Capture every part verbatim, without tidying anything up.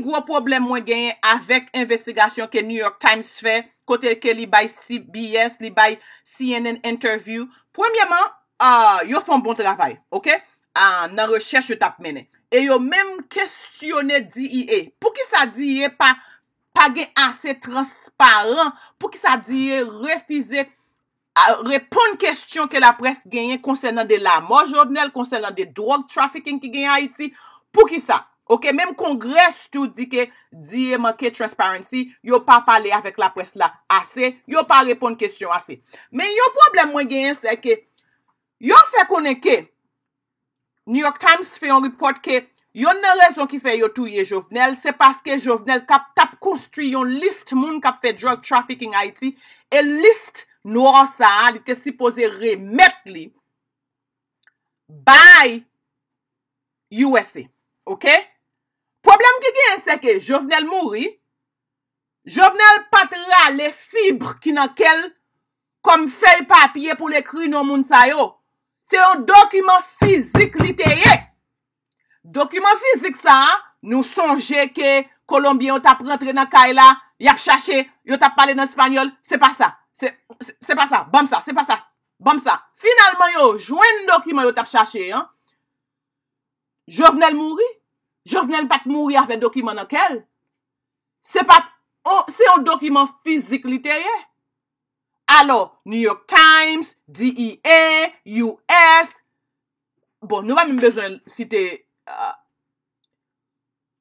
Gwo pwoblèm mwen genyen avèk envestigasyon ke New York Times fè, kote ke li bay C B S, li bay C N N interview. Premyèman, ah, yo fè yon bon travay, oke? Ah, nan rechèch yo t ap mennen. E yo menm kesyone D E A. Poukisa D E A pa, pa gen ase transparan? Poukisa D E A refize a, reponn kesyon ke laprès genyen konsènan de lamò Jovenel, konsènan de drug trafficking ki genyen Ayiti? Poukisa? Oke, menm Congress tou di ke D E A manke transparency, yo pa pale avèk laprès la ase, yo pa reponn kesyon ase. Men yon pwoblèm mwen genyen, se ke yo fè konnen ke New York Times fè yon report ke yonn nan rezon ki fè yo touye Jovenel, se paske Jovenel kap, t ap konstwi yon list moun k ap fè drug trafficking Ayiti, e list nwa sa a, li te sipoze remèt li bay U S A. Oke? Pwoblèm ki genyen, se ke Jovenel mouri, Jovenel pa t rale fib ki nan kè l kòm fèy papye pou l ekri non moun sa yo. Se yon dokiman fizik li te ye. Dokiman fizik sa a, nou sonje ke Kolonbyen yo t ap rantre nan kay la, y ap chache, yo t ap pale nan espanyòl, se pa sa. Se, se, se pa sa, ban m sa, se pa sa, ban m sa. Finalman, yo jwenn dokiman yo t ap chache an. Jovenel mouri. Jovenel pa t mouri avè dokiman nan kè l. Se pa t, o, se yon dokiman fizik li te ye. Alò, New York Times, D E A, U S, bon, nou pa menm bezwen site, ah,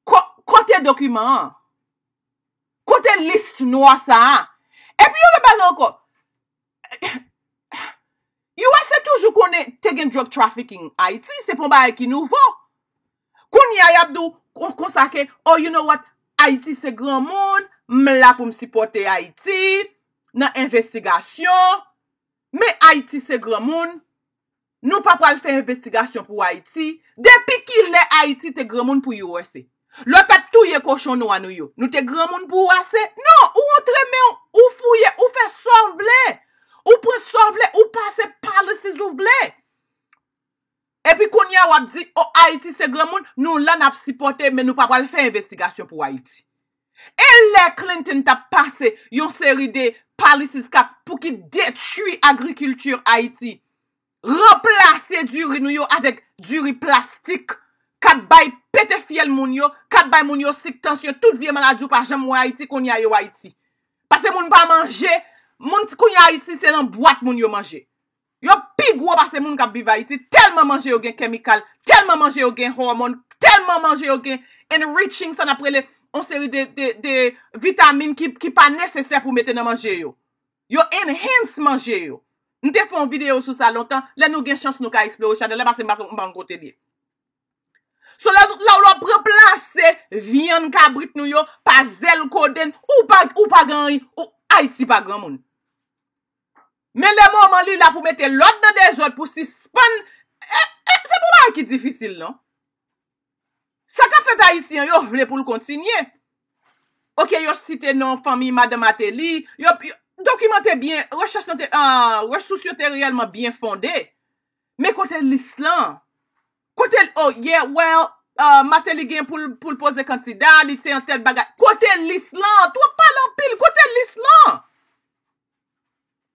ko-, kote dokiman an? Kote lis nwa sa a? Epi yon lòt bagay ankò, U S A toujou konnen te gen drug trafficking Ayiti, se pa yon bagay ki nouvo. Kounye a, y ap di w kon-, konsa ke, oh, you know what? Ayiti se granmoun, m la pou m sipòte Ayiti nan envestigasyon. Men Ayiti se granmoun, nou pa pral fè envestigasyon pou Ayiti. Depi kilè Ayiti te granmoun pou U S A? Lè w t ap touye kochon nwa nou yo, nou te granmoun pou ou ase? Non, ou antre men w, ou fouye, ou fè sa w vle. Ou pran sa w vle, ou pase policies ou vle. Epi kounye a w ap di, oh, Ayiti se granmoun, nou la n ap sipòte, men nou pa pral fè envestigasyon pou Ayiti. E lè Clinton t ap pase yon seri de policies k ap pou ki detwi agrikilti Ayiti, ranplase diri nou yo avèk diri plastik, k ap bay pete fyèl moun yo, k ap bay moun yo sik, tansyon, tout vye maladi ou pa janm wè Ayiti, kounye a yo Ayiti. Paske moun pa manje, moun kounye a Ayiti se nan bwat moun yo manje. Yo pi gwo pase moun k ap viv Ayiti, tèlman manje yo gen kemikal, tèlman manje yo gen hòmòn, tèlman manje yo gen enriching, sa n ap rele yon seri de, de, de vitamin ki, ki pa nesesè pou mete nan manje yo. Yo enhance manje yo. M te fè yon videyo sou sa lontan, lè nou gen chans nou ka explore channel la, paske m pa, m pa konn kote l ye. So, lè, lè, lè w ap ranplase vyann kabrit nou yo pa zèl kodenn, ou pa, ou pa gen anyen, ou, Ayiti pa granmoun. Men lè moman li la pou mete lòd nan dezòd, pou sispann, e, e, se pa yon bagay ki difisil, non. Sa k ap fèt Ayiti an, yo vle pou l kontinye. Oke, yo site non fanmi madan Martelly, yo, yo dokimante byen, rechèch lan te, ah, resous yo te reyèlman byen fonde. Men kote lis lan? Kote l, oh, yeah, well, ah, Martelly gen pou l, pou l poze kandida, li se yon tèl bagay. Kote lis lan? Twòp pale anpil, kote lis lan?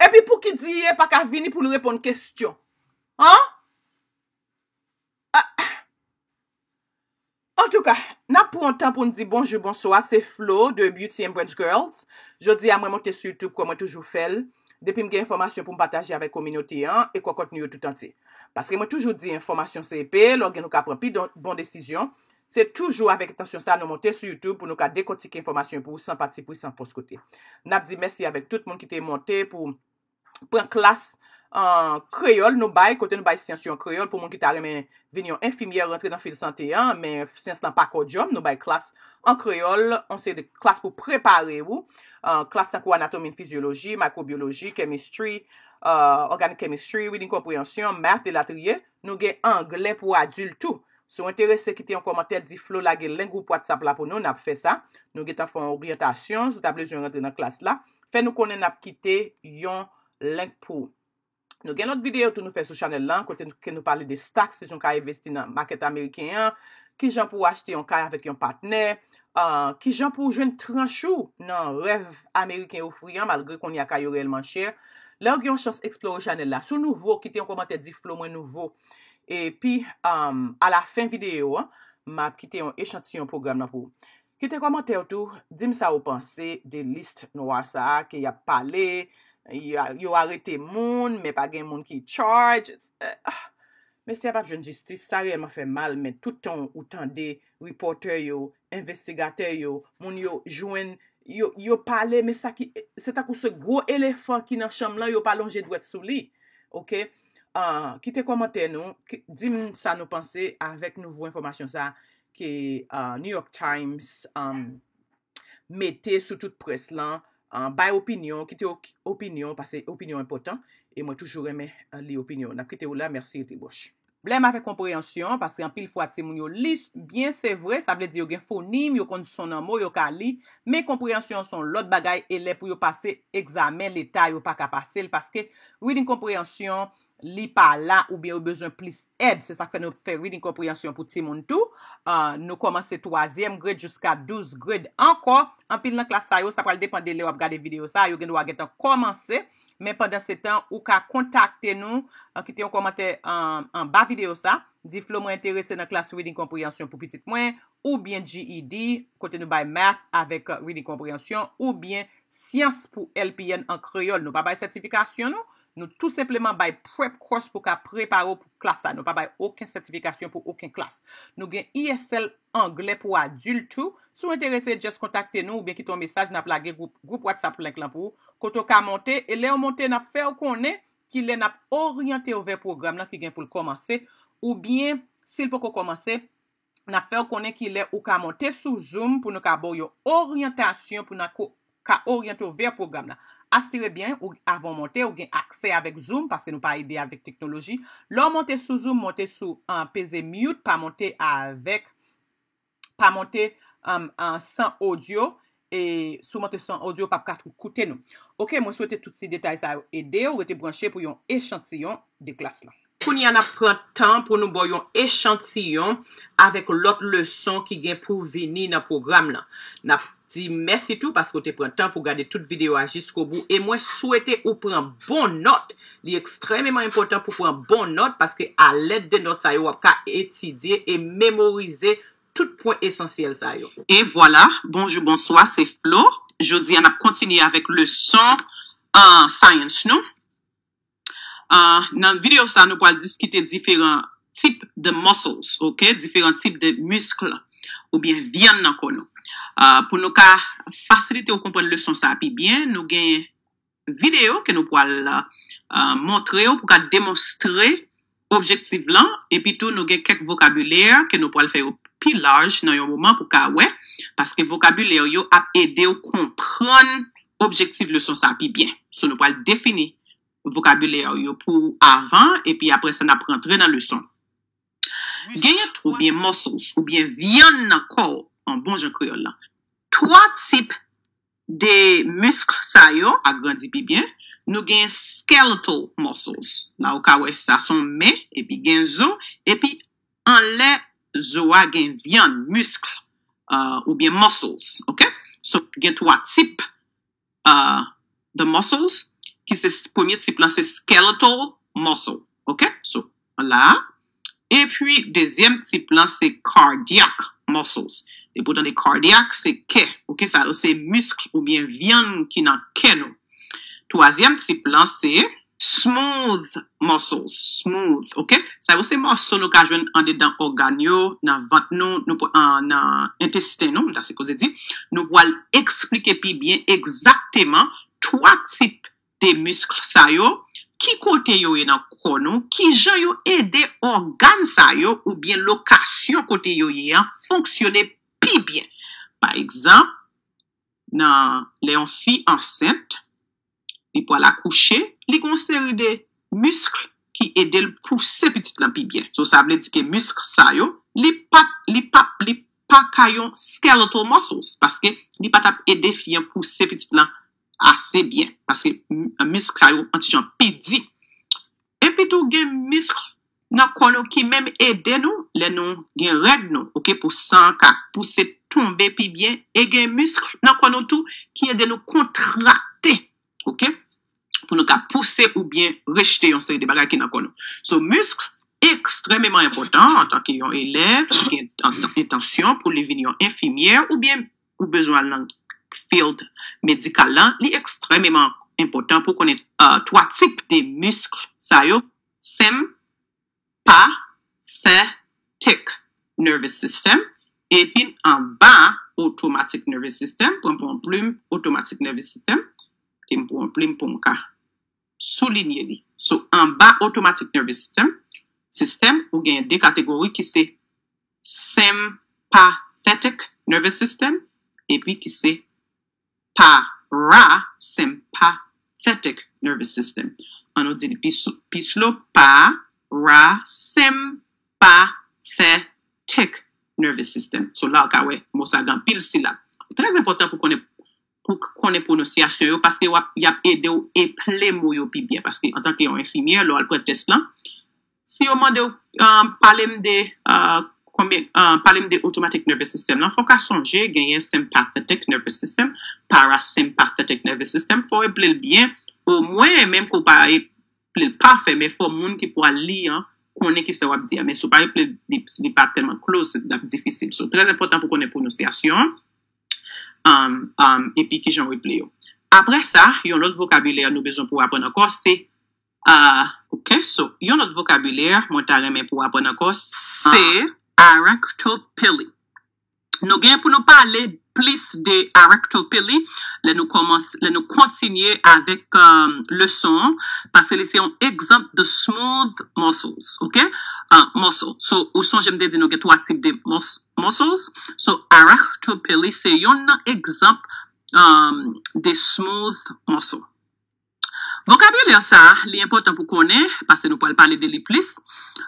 Epi pouki D E A pa ka vini pou l reponn kesyon? An? Ah. Antouka, n ap pran tan pou n di bonjou, bonswa, se Flo de Beauty and Brunch Girls. Jodi a, mwen monte sou YouTube, kòm mwen toujou fè l. Depi m gen enfòmasyon pou m pataje avèk kominote an e kòkòt nou yo tout antye. Paske mwen toujou di enfòmasyon se epe, lè w gen nou ka pran pi don-, bon desizyon. Se toujou avèk entansyon sa nou monte sou YouTube pou nou ka dekòtike enfòmasyon pou ou san patipri, san fòs kote. N ap di mèsi avèk tout moun ki te monte pou pran klas an kreyòl nou bay, kote nou bay syans yo an kreyòl pou moun ki ta renmen vin yon enfimyè, rantre nan fil sante an, men syans lan pa kòdyòm, nou bay klas an kreyòl, yon seri de klas pou prepare ou, ah, klas tankou anatomi, fizyoloji, maykwobyoloji, chemistry, ah, organic chemistry, reading comprehension, math, elatriye. Nou gen anglè pou adilt tou. Si w enterese, kite yon kòmantè, di Flo lage link gwoup WhatsApp la pou nou, n ap fè sa. Nou gentan fè yon oryantasyon, si w ta bezwen rantre nan klas la, fè nou konnen, n ap kite yon link pou ou. Nou gen lòt videyo tou nou fè sou chanèl lan, kote nou, ke nou pale de stocks, si jan w ka envesti nan makèt ameriken an, kijan pou w achte yon kay avèk yon patnè, ah, kijan pou w jwenn tranch ou nan rèv ameriken ofri an, malgre kounye a kay yo reyèlman chè. Lè w gen yon chans eksplore chanèl la, si w nouvo, kite yon kòmantè, di Flo mwen nouvo. Epi, um, alafen videyo an, m ap kite yon echantiyon pwogram nan pou ou. Kite kòmantè w tou, di m sa ou panse de lis nwa sa a ke y ap pale, y a- yo arete moun, men pa gen moun ki charge. Eh, ah, mesye a p ap jwenn jistis, sa reyèlman fè mal, men tout tan ou tande repòtè yo, envestigatè yo, moun yo jwenn, yo, yo pale, men sa ki, se tankou se gwo elefan ki nan chanm lan, yo pa lonje dwèt sou li. Oke? Ah, kite kòmantè nou, ki- di m sa nou panse avèk nouvo enfòmasyon sa ke, ah, New York Times, um, mete sou tout près lan, ah, bay opinyon, kite op- opinyon, paske opinyon enpòtan, e mwen toujou renmen, ah, li opinyon. N ap kite w la, mèsi, rete branche. Pwoblèm avèk konpreyansyon, paske anpil fwa timoun yo li byen, se vre, sa vle di yo gen fonim, yo konn son nan mo, yo ka li, men konpreyansyon se yon lòt bagay, e lè pou yo pase egzamen leta, yo pa ka pase l, paske reading konpreyansyon, li pa la, oubyen yo bezwen plis èd. Se sa k fè nou fè reading konpreyansyon pou timoun tou. Ah, nou kòmanse twazyèm grade jiska douz grade ankò. Anpil nan klas sa yo, sa pral depann de lè w ap gade videyo sa, yo gen dwa gentan kòmanse. Men pandan se tan, ou ka kontakte nou, ah, kite yon kòmantè an- anba videyo sa. Di Flo mwen enterese nan klas reading konpreyansyon pou pitit mwen, oubyen G E D, kote nou bay math avèk, ah, reading konpreyansyon, oubyen syans pou L P N an kreyòl. Nou pa bay sètifikasyon, non. Nou tou senpleman bay prep course pou ka prepare w pou klas sa. Nou pa bay okenn sètifikasyon pou okenn klas. Nou gen E S L anglè pou adilt tou. Si w enterese, just kontakte nou oubyen kite yon mesaj, n ap lage gwoup, gwoup WhatsApp link lan pou ou, kote w ka monte. E lè w monte, n ap fè w konnen kilè n ap oryante w vè pwogram lan ki gen pou l kòmanse, oubyen, si l poko kòmanse, n ap fè w konnen kilè ou ka monte sou Zoom pou nou ka ba w yon oryantasyon pou n a ko- ka oryante w vè pwogram lan. Asire byen ou avan w monte, ou gen aksè avèk Zoom, paske nou pa ede avèk teknoloji. Lè w monte sou Zoom, monte sou, ah, peze mute, pa monte avèk, pa monte, um, ah, san odyo, e si w monte san odyo, w p ap ka tou koute nou. Oke, mwen swete tout ti detay sa yo ede w, rete branche pou yon echantiyon de klas lan. Kounye a n ap pran tan pou nou ba w yon echantiyon avèk lòt leson ki gen pou vini nan pwogram lan. N ap di mèsi tou paske w te pran tan pou gade tout videyo a jiskobou, e mwen swete ou pran bon nòt. Li ekstrèmeman enpòtan pou pran bon nòt paske alèd de nòt sa yo w ap ka etidye e memorize tout pwen esansyèl sa yo. E vwala, bonjou, bonswa, se Flo. Jodi a n ap kontinye avèk leson, ah, science nou. Ah, nan videyo sa, nou pral diskite diferan tip de muscles, oke? Diferan tip de misk oubyen vyann nan kò nou. Ah, pou nou ka fasilite w konprann leson sa pi byen, nou gen videyo ke nou pral, ah, montre w pou ka demonstre objektif lan, epi tou nou gen kèk vokabilè ke nou pral fè yo pi laj nan yon moman pou ka wè, paske vokabilè yo ap ede w konprann objektif leson sa pi byen. So, nou pral defini vokabilè yo pou ou avan, epi apre sa, n ap rantre nan leson. Genyen twa oubyen muscles, oubyen vyann nan kò w, an bon jan kreyòl lan. Twa tip de misk sa yo, agrandi pi byen, nou gen skeletal muscles. La, ou ka wè sa se yon men, epi gen zo, epi anlè zo a gen vyann, misk, uh, oubyen muscles, oke? So, gen twa tip, uh, the muscles, ki se s- premye tip lan se skeletal muscle, oke? So, la, epi dezyèm tip lan se cardiac muscles. Depi w tande cardiac, se kè, oke? Sa yo se misk oubyen vyann ki nan kè nou. Twazyèm tip lan se smooth muscles, smooth, oke? Sa yo se mòso nou ka jwenn andedan ògàn yo, nan vant nou, nou pr- an- nan entesten nou, m ta sipoze di. Nou pral eksplike pi byen egzakteman twa tip de misk sa yo, ki kote yo ye nan kò nou, kijan yo ede ògàn sa yo oubyen lokasyon kote yo ye an fonksyone pi byen. Pa egzanp, nan lè yon fi ansent, li pral akouche, li gen yon seri de misk ki ede l pouse pitit lan pi byen. So, sa vle di ke misk sa yo, li pa, li pa, li pa ka yon skeletal muscles, paske li pa t ap ede fi an pouse pitit lan ase byen, paske m- misk sa yo yon ti jan pi di. Epi tou, gen misk nan kò nou ki menm ede nou lè nou gen règ nou, ok, pou san an ka pouse tonbe pi byen, e gen misk nan kò nou tou ki ede nou kontrakte, ok, pou nou ka pouse oubyen rejte yon seri de bagay ki nan kò nou. So, misk ekstrèmeman enpòtan antanke yon elèv ki gen entansyon pou li vin yon enfimyè oubyen ou bezwen al nan field medikal lan, li ekstrèmeman enpòtan pou konnen uh, twa tip de misk sa yo, sympathetic nervous system, epi anba automatic nervous system, pran pou yon plim automatic nervous system, te m pou yon plim pou m ka soulinye li. So, anba automatic nervous system, sistèm, ou gen de kategori ki se sympathetic nervous system epi ki se parasympathetic nervous system. An nou di li pi slow, parasympathetic nervous system. So la ou ka wè mo sa gen anpil silab. Trè enpòtan pou konnen pou konnen pwononsyasyon yo paske y ap ede w eple mo yo pi byen. Paske antanke yon enfimyè, lè w al pran tès lan, si yo mande w um, pale m de uh, konbyen uh, pale m de automatic nervous system lan, fò w ka sonje genyen sympathetic nervous system, parasympathetic nervous system, fò w eple l byen, omwen menm ke w pa eple l pafè, men fò moun ki pral li an konnen kisa w ap di a. Men si w pa eple l, li pa tèlman close, l ap difisil. So, trè enpòtan pou konnen pwononsyasyon an. Um, um, epi kijan w eple yo. Apre sa, yon lòt vokabilè nou bezwen pou aprann ankò se uh, ok, so yon lòt vokabilè mwen ta renmen pou aprann ankò se aractopili. Nou gen pou nou pale plis de aractopili lè nou kòmanse lè nou kontinye avèk um, leson an, paske li se yon egzanp de smooth muscles, ok? Uh, muscle. So, ou sonje m te di nou gen twa tip de muscles. So, aractopili se yon nan egzanp um, de smooth muscle. Vokabilè sa a, li enpòtan pou konnen, paske nou pral pale de li plis.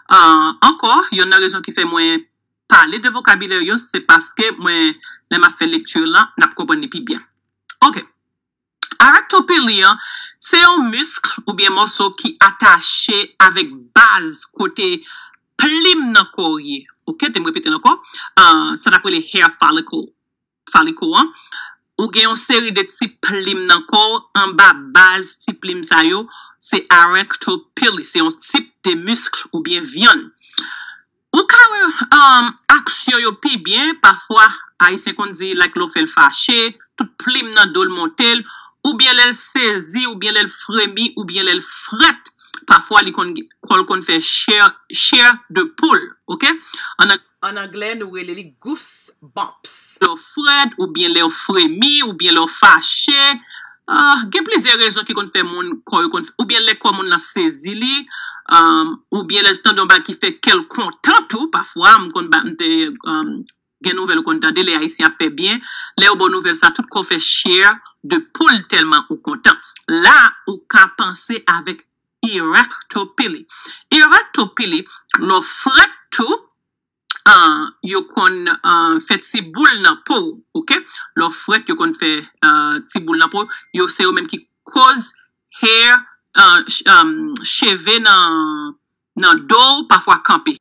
Uh, ankò, yon nan rezon ki fè mwen pale de vokabilè yo, se paske mwen, lè m ap fè lekti lan, n ap konprann li pi byen. Ok. Aractopili an, se yon misk oubyen mòso ki atache avèk baz kote plim nan kò w ye. Ok, te m repete l ankò. Uh, sa n ap rele hair follicle. Faliko an, ou gen yon seri de ti plim nan kò w, anba baz ti plim sa yo, se aractopili, se yon tip de misk oubyen vyann. Ou ka wè um, aksyon yo pi byen, pafwa Ayisyen konn di like lè w fè l fache, tout plim nan do l monte l, oubyen lè l sezi, oubyen lè l fremi, oubyen lè l frèt, pafwa li konn kò l konn fè chè, chè de poul, ok? An An anglè, nou rele li goosebumps. Lè w frèt, oubyen lè w fremi, oubyen lè w fache. Ah, gen plizyè rezon ki konn fè moun kò yo konn, oubyen lè kò moun nan sezi li, um, oubyen lè l tande yon bagay ki fè kè l kontan tou. Pafwa, m konn ba, m te um, gen nouvèl ou konn tande, lè Ayisyen ap fè byen. Lè yo ba w nouvèl sa, tout kò w fè chè de poul tèlman ou kontan. La, ou ka panse avèk aractopili. Aractopili, lè w frèt tou, uh, yo konn uh, fè ti boul nan po w, ok? Lè w frèt, yo konn fè uh, ti boul nan po w. Yo se yo menm ki koz hair, uh, um, cheve nan, nan do w pafwa kanpe.